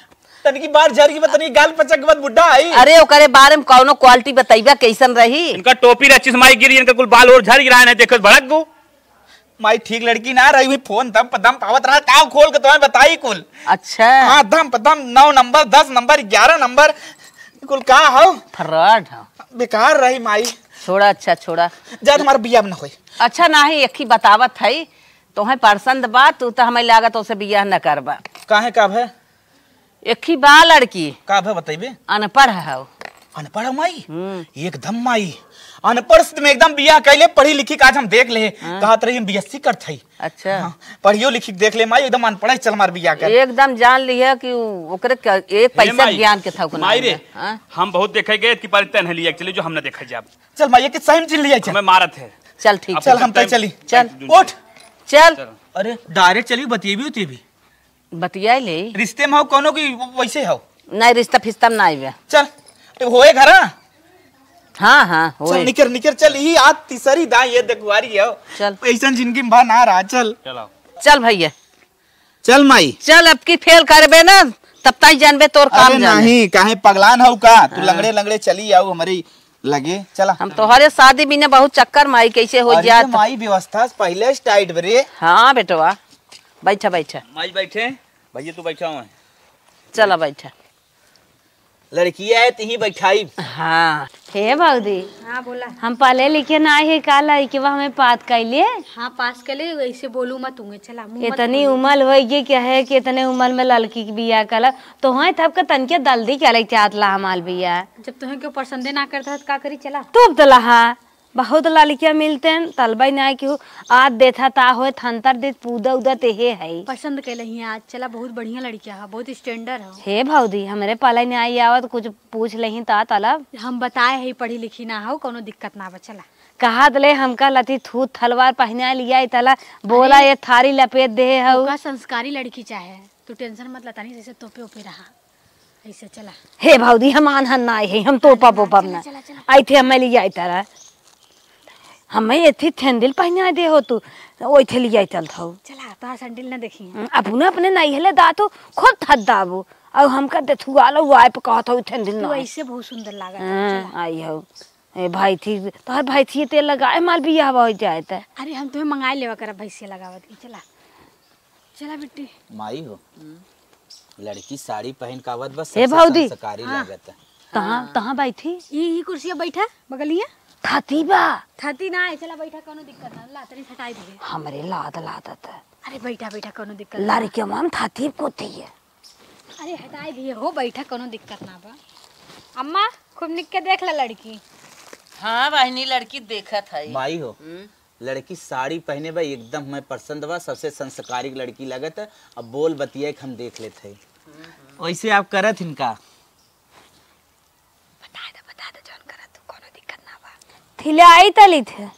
तनकी बार झर की बा, तनकी गाल पचक के बाद बुढ़ा आई। अरे ओकरे बारे में कौनो क्वालिटी बतैबा कैसन रही? इनका टोपी रचिस माई गिरी, इनका कुल बाल और झर गिरा है, देखत भड़क गो। माई ठीक लड़की ना रही, हुई फोन दम प दम पावत रहा, का खोल के तुम्हें बताई कुल। अच्छा। हाँ, दम प दम, नौ नंबर, दस नंबर, ग्यारह नंबर, कुल का हो? फ्रॉड हो। बेकार रही माई। छोड़ा, अच्छा छोड़ा। जा तुम्हारा बियाह ना होई। अच्छा नाही, एक ही बतावत है, तोहे पसंद बा, तू तो हमें लागत ओसे बियाह न करबा। काहे का भे? एक ही बा लड़की। का भे बतइबे? अनपढ़ हौ। अनपढ़ हौ माई? हम्म। एकदम माई, अनपढ़ से तुम एकदम बियाह कइले, पढ़ी लिखी के आज हम देख ले। हाँ। कहत रही हम बीएससी करत हई। अच्छा। हाँ, पढ़ियो लिखी के देख ले माई, एकदम अनपढ़ है, चल हमार बियाह कर। एकदम जान लिया कि उ-, ओकरे क-, एक हे पैसा माई, ज्ञान के था ओकरे माई रे, अंदर। हाँ? हम बहुत देखे गए कि पर तन्हे लिया के चली जो हम न देखे जाब। चल माई, एक सही में चिल्ली आई, चल। हमें मारत है। चल ठीक अब चल, हम तय चली। चल। उठ। चल। चल। अरे, direct चली, बतियेबी उतियेबी। बतियाई ले। रिश्ते में हौ कौनो की वैसे हौ? नहीं, रिश्ता फिस्ता में ना आइबे। चल, तो होए घरा? हाँ, हाँ, चल, होए। निकर, निकर, चल, ई आज तीसरी दाई ये देखुआरी हौ। चल। ऐसन जिंदगी में भा ना रहा, चल। चल आओ। चल भैया। चल माई। चल, अब की फेल करबे ना, तब ताई जानबे तोर काम अरे जाने। नहीं, काहे पगलान हौ का? तू हाँ। लंगड़े लंगड़े चली आऊ हमरे लगे, चला। हम तोहरे शादी बिना बहुत चक्कर माई कैसे हो अरे जात। माई, व्यवस्था से पहिले से tight बरे। हाँ बेटवा, बैठा, बैठा। माई बैठे, भैया तू बैठा हुआ है। चला बैठा। लड़किया है, तिही बैठाई। हाँ। हे भौजी। हाँ, बोला। हम पढ़े लिखे ना है, का लड़के बा हमें पास कैले? हाँ, पास कैले, ऐसे बोलू मत, तुंगे चला, मुंह मत इतनी खोलो। उम्र होइ गई क्या है कि इतने उम्र में लड़की के बियाह कला, तो हाँ, थप के तनके जल्दी करे चाहत ला हमार बियाह। जब तुम्हें क्यों पसंदे ना करता है, तो का करी, चला। तू अब तो लहा, बहुत लड़कियाँ मिलते हैं, तलबई ना केहू, आज देखा ता होए, थंतर दे, पूदा उदा ते हे है। पसंद कैले ही आज, चला, बहुत बढ़िया लड़किया है, बहुत standard है। हे भौजी, हमरे पाले नहीं आई आवत, कुछ पूछ लेही ता तलब। हम बताए है, पढ़ी लिखी ना हो, कौनो दिक्कत ना बा, चला। कहा दले हमका लती थूत थलवार पहिना लिया, ई तला बोला अरे, ये थारी लपेट दे हऊ। ओका संस्कारी लड़की चाहे, तू tension मत ला, तनी जैसे तोपे ओपे रहा। ऐसे चला। हे भौजी, हम आन्हर ना आए हैं, हम तोपा चला, पोपब चला, ना। चला, चला। आई थे हमें ले आई तारा। हमें ये थी सैंडल पहने दे हो तू, ओई थे ले आई चल थाऊ। चला, तोहार सैंडल ना देखी। हम्म, अपने, अपने नहीं हले दा तू, खुद थद दाबू। और हमका देथुआ लो, वाई पे कहत हो सैंडल तू ना। ऐसे बहुत सुंदर लागत है, हाँ, चला। आई हो। ए भाई थी, तोहर भाई थी तेल लगाए माल बियाह हो जाए त। अरे, हम तुम्हें मंगाए लेवा करब भैंसिया लगावत की, चला। चला बिट्टी। माई हो, हम्म। लड़की साड़ी पहन के आवत बा, ए सबसे भौजी। संस्कारी हाँ। लागत है। तहाँ, हाँ। तहाँ बैठी। ई, ई कुर्सिया बैठा, बगलिया। थाती बा। थाती ना है, चला बैठा, कौनो दिक्कत ना, ला तनी हटाई दे। हमरे लाद लादत है। अरे बैठा, बैठा, कौनो दिक्कत ना। लड़के माम थाती कोती है। अरे हटाई दिए हो, बैठा, कौनो दिक्कत ना बा। अम्मा, खूब निक के देख ला लड़की। हाँ बहिनी, लड़की देखत है। माई हो, हम्म। लड़की साड़ी पहने बा, एकदम हमें पसंद बा, सबसे संस्कारी लड़की लगत है। अब बोल बतिया के हम देख लेत है। हम्म, हम्म। वैसे आप करत हिनका? बता दे, बता दे, जौन करत तू, कौनो दिक्कत ना बा। थिलाई तली थे।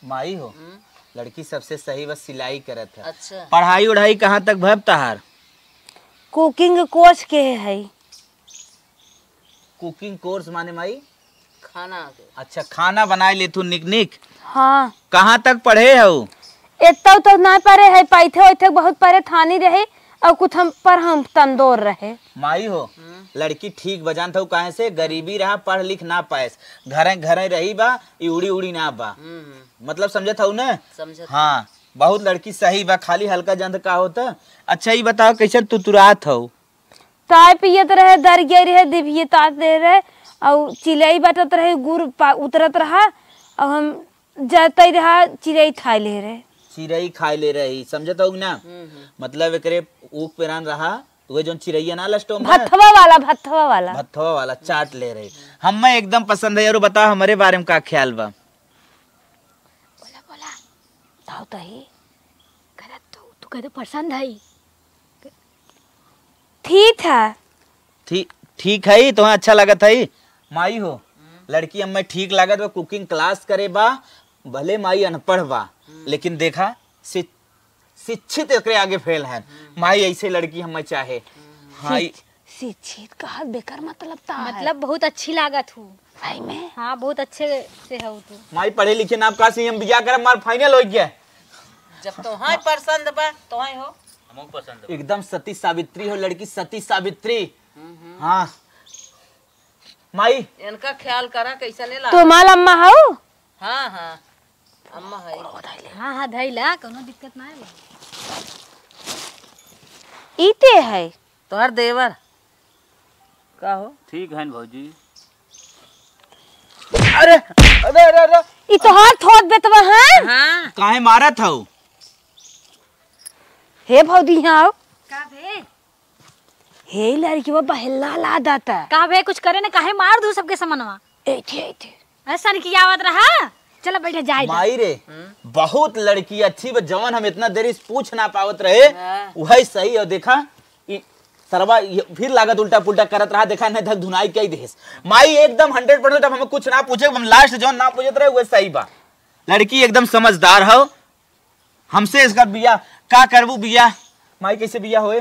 माई हो, हम्म। लड़की सबसे सही बस सिलाई करत है। अच्छा। पढ़ाई उढ़ाई कहाँ तक भब तहार? Cooking course के है। Cooking course माने माई? खाना के। अच्छा, खाना बनाए ले तू निक निक? हाँ। कहाँ तक पढ़े हऊ? एत्ता तो ना पढ़े है, पैथे वैथे बहुत परेशानी रहे, और कुछ हम पर हम तंदोर रहे। माई हो, हम्म। लड़की ठीक बजान था, काहे से गरीबी रहा, पढ़ लिख ना पाएस, घरे घरे रही बा, ई उड़ी उड़ी ना बा। हम्म, हम्म। मतलब समझत हऊ ना? समझत हाँ, बहुत लड़की सही बा, खाली हल्का जंद का होता। अच्छा, ई बताओ, कैसे तुतुरात हऊ? ताय पियत रहे, दर गई रहे, दिभिये तात दे रहे, और चिलई बटत रहे, गुर पा-, उतरत रहा, और हम जाते रहा, चिरई खाए ले रहे। चिरई खाए ले रही, समझत हो ना? हम्म, हम्म। मतलब एकरे ऊख पेरान रहा, तो वह जोन चिरैया ना लस्टो में? भथवा वाला, भथवा वाला। भथवा वाला चाट ले रही। हम्म। हमें एकदम पसंद है। और बताओ, हमारे बारे में का ख्याल बा? बोला, बोला। ताऊ तही। करत तो, तू कहते पसंद है। ठीक है। ठीक, ठीक है, तुम्हें अच्छा लगत है? माई हो, हम्म। लड़की हमें ठीक लागत बा, cooking class करे बा, भले माई अनपढ़ बा, हम्म। लेकिन देखा, शि-, शिक्षित एकरे आगे फेल है। हम्म। माई ऐसे लड़की हमें चाहे। हम्म। हाँ, शि-, ई शिक्षित कहा बेकार मतलब ता है। मतलब बहुत अच्छी लागत हूँ। सही में? हाँ, बहुत अच्छे से हो तू। माई पढ़े लिखे ना, आप का सी हम बियाह करब, हमार final हो गया। जब तोहाई पसंद बा, तोहाई हो। हमहू पसंद बा। एकदम सती सावित्री हो लड़की, सती सावित्री। हम्म, हम्म। हाँ। माई। इनका ख्याल करा, कैसा नहीं तू लागा। माल अम्मा हऊ? हाँ, हाँ। अम्मा है। हाँ, हाँ, धैला, कोनो दिक्कत ना है। ई ते है? तोहर देवर। का हो? ठीक है भौजी। अरे, अरे, अरे, अरे। ई तोहार थोत बेटवा है? हाँ। काहे मारत हऊ? हे भौजी, यहाँ आओ। का भे? हे लड़की, वो बहला लादत। कहबे कुछ करे न, काहे मार दू सबके समनवा। ए थे, ए थे। अरे सनकी आवत रहा। चला बैठे जाए। माई रे, बहुत लड़की अच्छी बा, जवन हम इतना देरी से पूछ ना पावत रहे, हाँ। उहइ सही। अउ देखा, ई सरवा ये फिर लागत उल्टा पुल्टा करत रहा, देखा, इन्हें धक धुनाई कइ देहेस। माई एकदम हंड्रेड परसेंट अब हमें कुछ ना पूछे, हम लास्ट जवन ना पूछत रहे, उहइ सही बा। लड़की एकदम समझदार हउ, हमसे इसका बिया का करबू बिया? माई, कैसे बिया होए?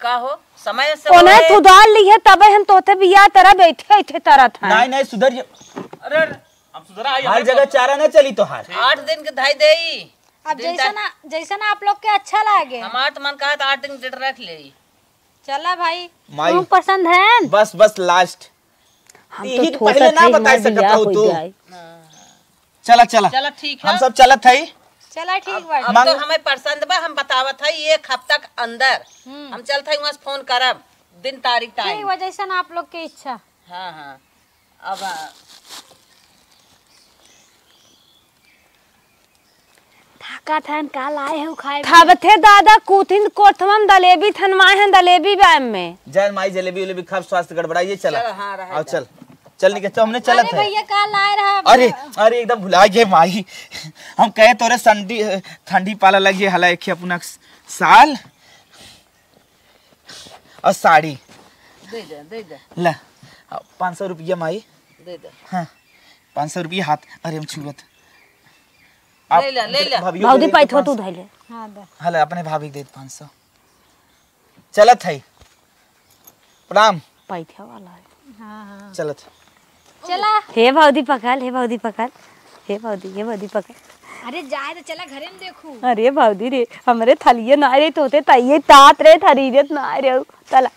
का हो, समय से ओने होए। सुधार लिहे तबे हम तोते बिया तरह बैठे बैठे तरत हैं। नहीं, नहीं, सुधर जा। अरे, अरे, हम सुधरा, आई, हर हमारे जगह पास। चारा ना चली तोहार। आठ दिन के धाई देई। अब दिन जैसन तक। आ-, जैसन आप लोग के अच्छा लागे। हमार तो मन कहा था आठ दिन के डेट रख ले। चला भाई। माई। तू पसंद है? बस, बस, लास्ट। हम तो यही थोड़ा पहले ना सा बताई ठीक सकत बिया रहू हो तू। जाए। चला, चला। चला, ठीक हम है। सब चलत हई। चला, ठीक अब, बा। अब मांग- तो हमें पसंद बा, हम बतावत हई एक हफ्ता के अंदर। हम्म। हम चलत हई वहाँ से फोन करब, दिन तारीख टाइम। ठीक बा, जैसन आप लोग के इच्छा। हाँ, हाँ। अब, आ, थाका थन का लाए हो खाए? खाबथे दादा, कुथिन कोठवन दलेबी थनवाए हैं, दलेबी बा में। जय माई, जलेबी उलेबी खाब, स्वास्थ्य गड़बड़ाइए, चला। चल, हाँ, रहे आओ, जा। चल। चल निकल, चल, हमने चलत अरे है। भैया, का लाए रहा? अरे, अरे, एकदम भुला गए माई। हम कहे तोरे संडी-, ठंडी पाला लगे हला एक ही अपना साल और साड़ी। दे दे, दे दे। ला, पाँच सौ रुपया माई। दे दे। हाँ, पाँच सौ रुपया हाथ। अरे, हम छुअत। आप ले ला, ले ला। भाभी को भौजी दे दे पाइथवा पाँच सौ। तू धइले। हाँ, दे। हला, अपने भाभी के दे दे पाँच सौ। चलत है। प्रणाम। पैठा वाला है। हाँ, हाँ। चलत। चला। हे भौजी पकड़, हे भौजी पकड़, हे भौजी, हे भौजी पकड़। अरे जाए तो चला घरे में देखू। अरे भौजी रे, हमरे थलिए ना रे, तोते तइये तात रे, थरीरत ना रे, चला। चला,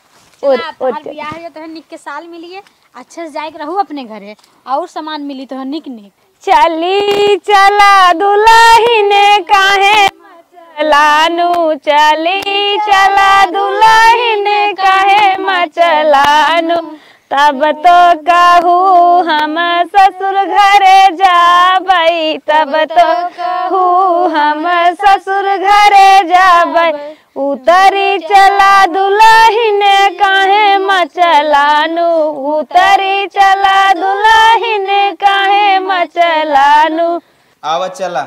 और, और तोहर चल। बियाह हो, तोहर निक के साल मिलिए, अच्छे से जाए के रहू अपने घरे, और सामान मिली तोहर निक निक। चली चला दुलहिन काहे मचलानू, चली चला दुलहिन काहे मचलानू, तब तो कहू हम ससुर घरे जाबई, तब तो कहू हम ससुर घरे जाबई। उतरी चला दुलहिन काहे मचलानू, उतरी चला दुलहिन काहे मचलानू। आवा चला,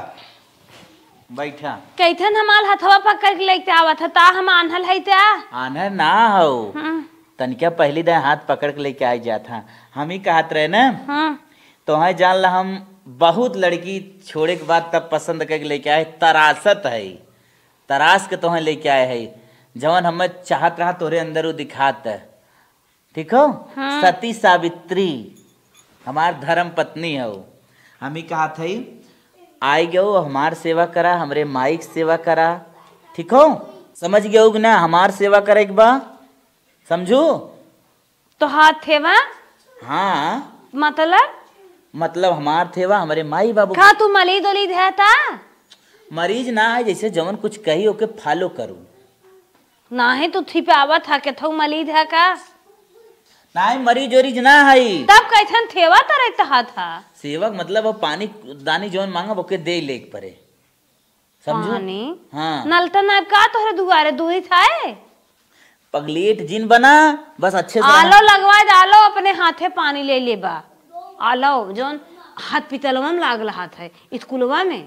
बैठा। कैथन हमार हथवा पकड़ के लेके आवत ह, ता हम आन्हल है त्या? आन्हल ना हो, हाँ। तनिका पहली दाएं हाथ पकड़ के लेके आई जात हा। हम ही कहत रहे ना, हाँ। तोहे जान ला, हम बहुत लड़की छोड़े के बाद तब पसंद करके लेके आए, तरासत है। तरास के तोहें लेके आए हई, जवन हमें चाहत रहा तोरे अंदर उ दिखात है। ठीक हो? हाँ। सती सावित्री हमार धर्म पत्नी हो। हम ही कहत हई, आई गयो, हमार सेवा करा, हमरे माई के सेवा करा। ठीक हो? समझ गयो कि ना? हमार सेवा करे के बा, समझू? तोहार थेवा? हाँ। मतलब? मतलब हमार थेवा, हमरे माई बाबू का तू मरीज ओलीज है ता? मरीज ना है, जैसे जवन कुछ कही ओके follow करू। नाही तू छिपावत हा, केथऊ मरीज है का? नाही, मरीज ओरीज ना है। तब कैसन थेवा तरह तहा था? सेवक मतलब वो पानी दानी जवन मांगब ओके दे लेके परे। समझू? पानी? हाँ। नल त नाइब का तोहरे दुआरे दूरी थाए? पगलेट जिन बना, बस अच्छे से रहा। आलो लगवा दे, आलो अपने हाथे पानी ले लेबा। आलो, जौन हाथ पितलवा में लागल हाथ है, स्कूलवा में।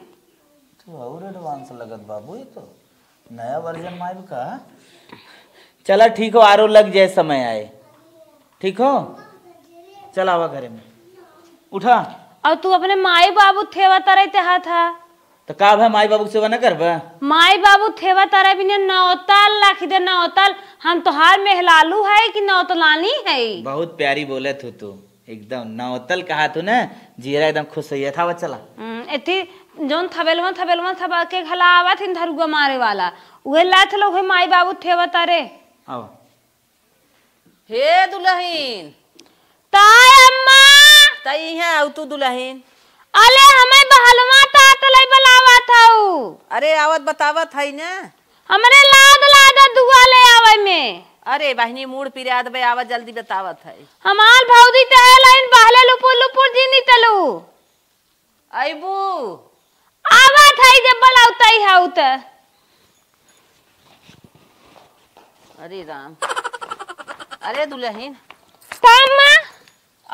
तू और advance लगत बाबू, ये तो नया version माइब का। चला ठीक हो, आरो लग जाए समय आए। ठीक हो? चल आवा घरे में। उठा। और तू अपने माई बाबू थेवा तरह ते हाथ हा। तो का भा माई बाबू के सेवा न करबा? माई बाबू थेवा तारा बिने नौतल रख दे, नौतल। हम तोहार मेहलालू है कि नौतलानी है? बहुत प्यारी बोलत हो तू, एकदम नौतल कहा तू ना, जियरा एकदम खुश हो जात। आवा चला। हम्म, एथी जौन थबेलवा, थबेलवा थबा के घला आवत हिन धरुआ मारे वाला, उहे लात लो, उहे माई बाबू थेवा तारे। आवा। हे दुलहिन। ताय अम्मा। ताई इहाँ आउ तू दुलहिन। अले हमें बहलवा तात लई बलावत हऊ। अरे आवत बतावत हई ना। हमरे लाद लाद दुआ ले आवे में। अरे बहिनी मूड़ पिरात बे आवत जल्दी बतावत हई। हमार भौजी तहे लाइन बहले लुपुर लुपुर जी नितलू। अइबू? आवत हई, जब बलौतई हऊ त। अरे राम। अरे दुलहिन। का अम्मा?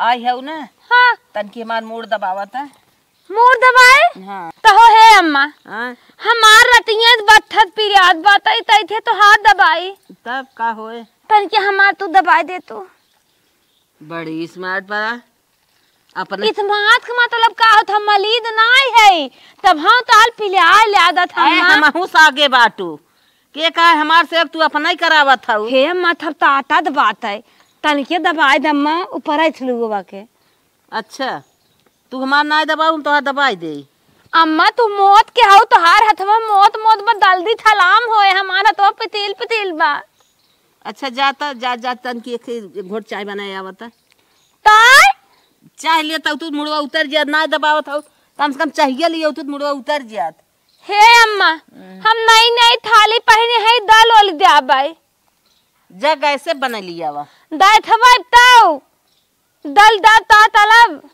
आई हउ न? हाँ। तनकी हमार मूड़ दबावत है। मूड़ दबाए? हाँ। तहो हे अम्मा। हाँ। हमार रतिया बत्थत पिरियात बातई तई थे तो हाथ दबाई। तब का होए? तनकी हमार तू दबाए दे तू। बड़ी smart बा। अपने इस बात के मतलब का होत? हम मलीद नाई है, तब हम तो हाल पिलिया ले आदत हम अरे, ना। हमहू सागे बाटू। के कहा हमार से अब तू अपना ही करावत हऊ? हे अम्मा, तब ताता द बात है, तनिके दबाए द अम्मा, ऊपर है छलुआ के। अच्छा, तू हमार नाई दबाऊ, हम तोहार दबाई दे। अम्मा, तू मौत के हऊ, तोहार हथवा मौत, मौत बा, दल्दी थलाम होए, हमार हथवा पितील, पितील बा। अच्छा, जा त, जा, जा, तनकी एक, एक घोट चाय बनाए आवत। ताय? चाय ले तब तू मुड़वा उतर जात, ना दबावत हऊ, कम से कम चाहिए लिए तू मुड़वा उतर जात। हे अम्मा, हम्म। हम नई नई थाली पहिने हई, दल ओल द्याबै। जा गैसे बने लियावा। दैथबै तौ, दल दा ता तलब।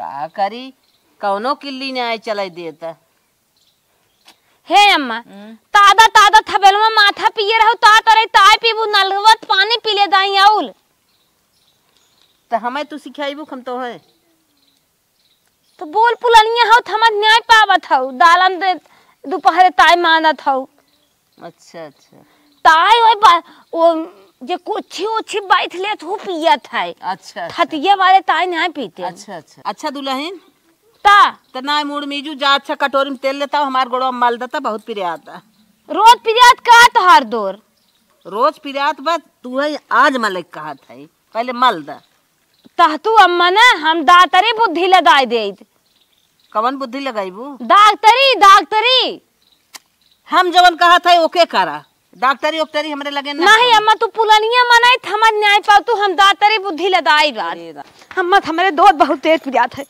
का करी, कौनो किल्ली नाई चलाई देत। हे अम्मा, हम्म। तादा तादा थबेलवा माथा पिए रहू, ता तरे ताय पीबू, नलवत पानी पी ले दाई आउल। त हमें तू सिखाइबू, हम तो है। तो बोल पुलनिया हौ, त हमर न्याय पावत हौ, दालन दे दुपहरे ताय मानत हौ। अच्छा, अच्छा। ताय ओए बा-, ओ जे कुछी उछी बैठ लेत हूँ पियत है। अच्छा, अच्छा। थतिया वाले ताय नाय पीते। अच्छा, अच्छा। अच्छा दुलहिन, ता? त नाय मूड़ मीजू, जा अच्छा कटोरी में तेल लेता, हमार गोड़वा मल देता, बहुत पिरियात। रोज पिरियात का तोहार दोर? रोज पिरियात बा, तू है आज मलिक कहत है, पहले मल दा। तह तू अम्मा ना, हम दातरी बुद्धि लगाई देइत। कवन बुद्धि लगाइबू? दाक्तरी, दाक्तरी। हम जवन कहत है ओके करा, डॉक्टरी ओक्टरी हमरे लगे ना नहीं करा। अम्मा, तू पुलनिया मनाई, त हमर न्याय पाव तू, हम दातरी बुद्धि लगाई बात। अरे रा- अम्मा, हमरे दोर बहुत तेज पिरात है।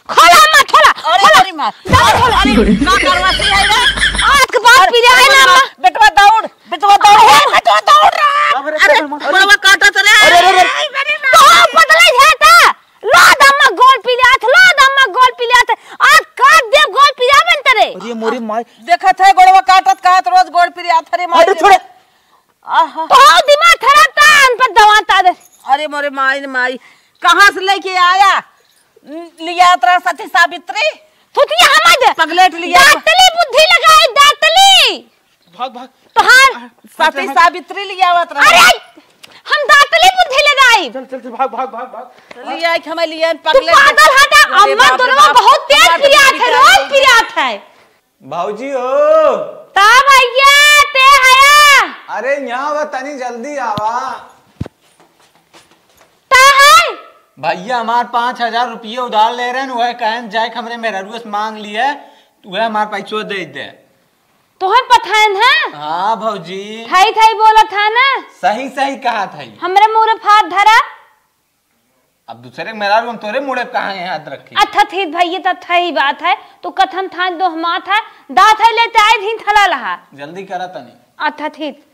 खोला अम्मा, खोला, अरे खोला। अरे माँ, दादा खोला। अरे का करवा सी है रे? आज के बाद अरे, पिराए अरे ना माँ, अम्मा। बेटवा दौड़, बेटवा दौड़। अरे बेटवा दौड़ रहा। अरे, अरे, अरे, अरे। बड़वा काटा तो रे। अरे, अरे, अरे। अरे, अरे, तो बदला जाता। ला दम्मा गोड़ पिरात, ला दम्मा गोड़ पिरात। आज काट देब गोड़ पिरावन तरे। अरे मोरी माई। देखत है गोड़वा काटत, कहत रोज गोड़ पिरात, अरे माई अरे रे। छोड़े। आहा। तो दिमाग खराब था, अनपढ़ दवाता दे। अरे मोरे माई रे माई, कहाँ से लेके आया? लियात रहा सती सावित्री। थुतिया हमार दे। पगलेट लिया। दातली बुद्धि लगाई, दातली। भाग, भाग। तोहार। सती सावित्री लियावत रहा। अरे, हम दातली बुद्धि लगाई। चल, चल, चल, भाग, भाग, भाग, भाग। लिया के हमें लिया, तू पगलेट। पागल हटा, अरे अम्मा बाप रे दोनों बाप, बहुत तेज हमार तो पिरात है, बेटा रोज नहीं है। पिरात है। भौजी हो। का भैया, ते हया? अरे यहाँ बा, तनी जल्दी आवा। का है? भैया हमार पाँच हजार रुपये उधार ले रहे हैं, वह कहन जाए कि हमरे मेहररुआ से मांग लिए, वह हमार पैसो दे दे। तोहर पठान है? हाँ भौजी। थाई थाई बोलत है ना? सही सही कहा थाई। हमरे मुँह रे फाट धरा। अब दूसरे के मेहरारू हम तोरे मुड़े कहाँ यहाँ हाथ रखी? अथथित भैया, त थई बात है, तू कथन थान दो हमात है, दात है लेते आए धीन थला लहा। जल्दी करा तनी। अथथित।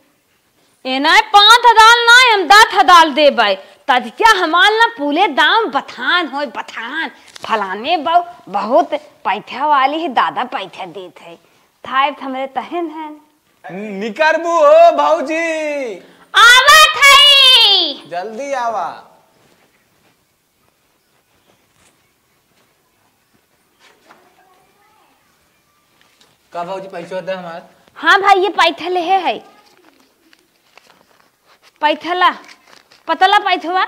ए नाय पाँच हजार नाय, हम दस हजार देबै। तद क्या हमार ना पूरे दाम बथान होय, बथान। फलाने बहु-, बहुत पैठा वाली है, दादा पैठा देत है। थाय हमरे तहन है। निकरबू हो भौजी। आवत हई। जल्दी आवा। का भौजी, पैसो दे हमार? हाँ भाई, ये पैठा लेहे है। पैठा ला, पतला पैठवा।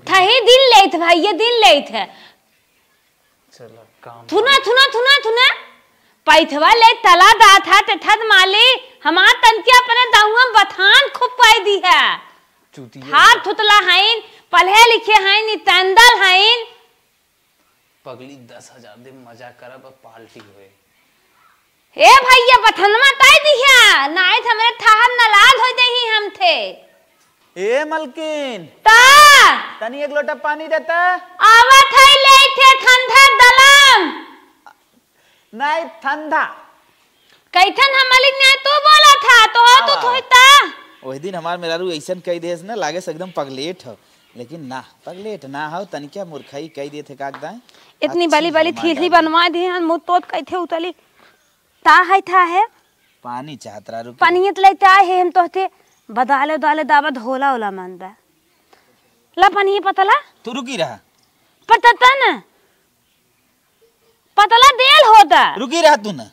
थही दिन लेत भाई, ये दिन लेत है। चला, काम थुना, थुना, थुना, थुना। पैठवा ले तला दात हा, ते थद माली, हमार तनके अपने दहुआ बथान खूब पाई दी है। चूतिया। हार थुतला हईन, पढ़े लिखे हईन, ई तंदल हईन। पगली दस हजार दे, मजा करब, अब पार्टी होए। ए भैया, बथनमा ताई दिह्या, नाई त हमरे थाहर नलाल हो देही हम थे। ए मलकिन। ता। तनी एक लोटा पानी देता। आवत है ले थे ठंडा दलम। नाई ठंडा। कैथन हम मलिक नाई तू बोला था, तो हो तू हाँ। थोई ता। वही दिन हमार मेहरारू ऐसन कह देस ना, लागे से एकदम पगलेट हो। लेकिन ना, पगलेट ना हो, तनिका मूर्खई कई देत है कागदाएं। इतनी अच्छी बली बली हो, माँ थीथी डाल दी। बनवा दे हन, मुँह तोप कइथे उतली। ता है था है। पानी चाहत रहा, रुकी। पनियत लेते आए हैं हम तोहते, बदाले उदाले दाबा धोला ओला मन बा। ला पनिये पतला। तू रुकी रहा। पतता न। पतला देल होता। रुकी रहा तू न।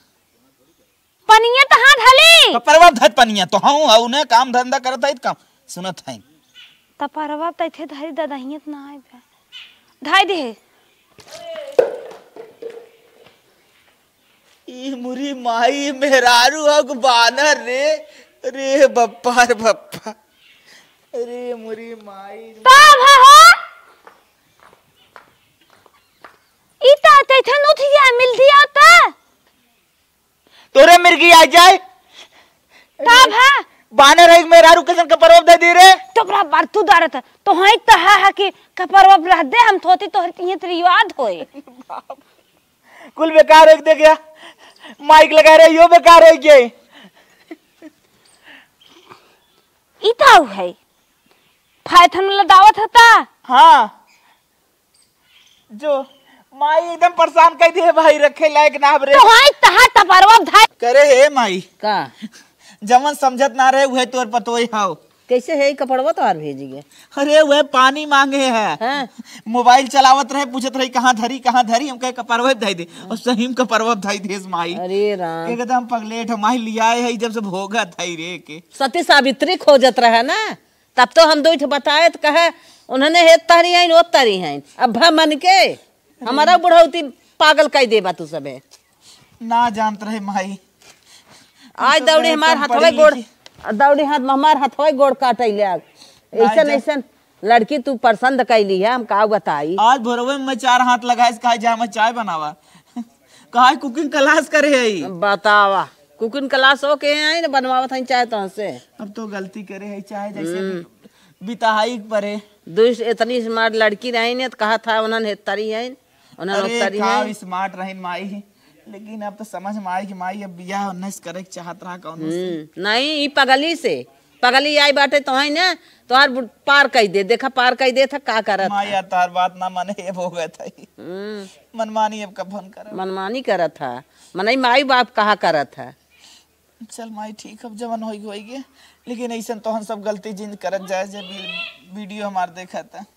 पनिया त हाथ हली। कपरवा धत पनिया तो हूँ, हूँ ने काम धंधा करत है काम सुनत है। तपरवा त इथे धरी ददहियत ना आए बे। धाई दे। ई मुरी माई मेहरारू हक बानर रे, रे बप्पा रे बप्पा, रे मुरी माई। का भा हो? ई त तैथन उठ गया, मिल दिया त। तोरे मिर्गी आ जाए। का भा? बानर है मेहरारू कैसन कपरवा धई दी रे। तोकरा बरतू दारत, तो है त हा हा कि कपरवा रह दे, हम थोती तोहर तिये तरी याद होए। कुल बेकार हो गया, माइक लगा रहे, यो बेकार हो गए। ई ताऊ है, फायथन लदावत हता। हाँ, जो माई एकदम परेशान कर दिए भाई, रखे लायक ना अब रे। तो हाँ, तहा टपरवा धाई। करे हे माई। का? जमन समझत ना रहे, उहे तोर पतोई हाव। कैसे है ई कपड़वा तोहार भेजी गए? अरे, वह पानी मांगे है। हाँ। मोबाइल चलावत रहे, पूछत रही, "कहाँ धरी, कहाँ धरी?" हम कहे, "कपरवा धई दे।" और सही में कपरवा धई देस माई। अरे राम। एकदम पगलेट है माई, लियाए है, जब से भोगत है रे के। सती सावित्री खोजत रहे ना, तब तो हम दो ठे बताए त कहे, "उन्होंने हे तरी हैं, वो तरी हैं।" अब भा मन के, हमारा बुढ़ौती पागल कई देबा तू सबे। ना जानत रहे माई। आज तू तो दौड़ी हमार एकदम हथवा पढ़ी गोड़, लिखी। दौड़ी हाथ में हमार हथवा गोड़ काटै ले आग। ना ऐसन, जा- ऐसन लड़की तू पसंद कैली है, हम का बताई। आज भोरवे में चार हाथ लगाए से कहा जा मैं चाय बनावा। कहा cooking class करे है ई। बतावा, cooking class हो के है ना, बनवावत है चाय तो से। अब तो गलती करे है, चाहे जैसे हम्म। भी बिताई परे। दू इतनी smart लड़की रही ने तो कहा था उन्होंने हेतरी है। उन्हन अरे, ओतरी का हैं। Smart रहिन माई, लेकिन अब तो समझ में आई कि माई अब बियाह उन्नीस करे के चाहत रहा कौनो से। हम्म, नहीं, ई पगली से, पगली आई बाटे तो है ना, तोहार बु-, पार कई दे, देखा पार कई दे था, का करत माई था। यार, तोहार बात ना माने, ये हो गए था ही। हम्म। मनमानी अब कब हम करब? मनमानी करत था, मनई माई बाप कहा करत था। चल माई, ठीक, अब जवन होई होई गे, लेकिन ऐसन तोहन सब गलती जिन करत जाए जे वी-, video हमार देखत है।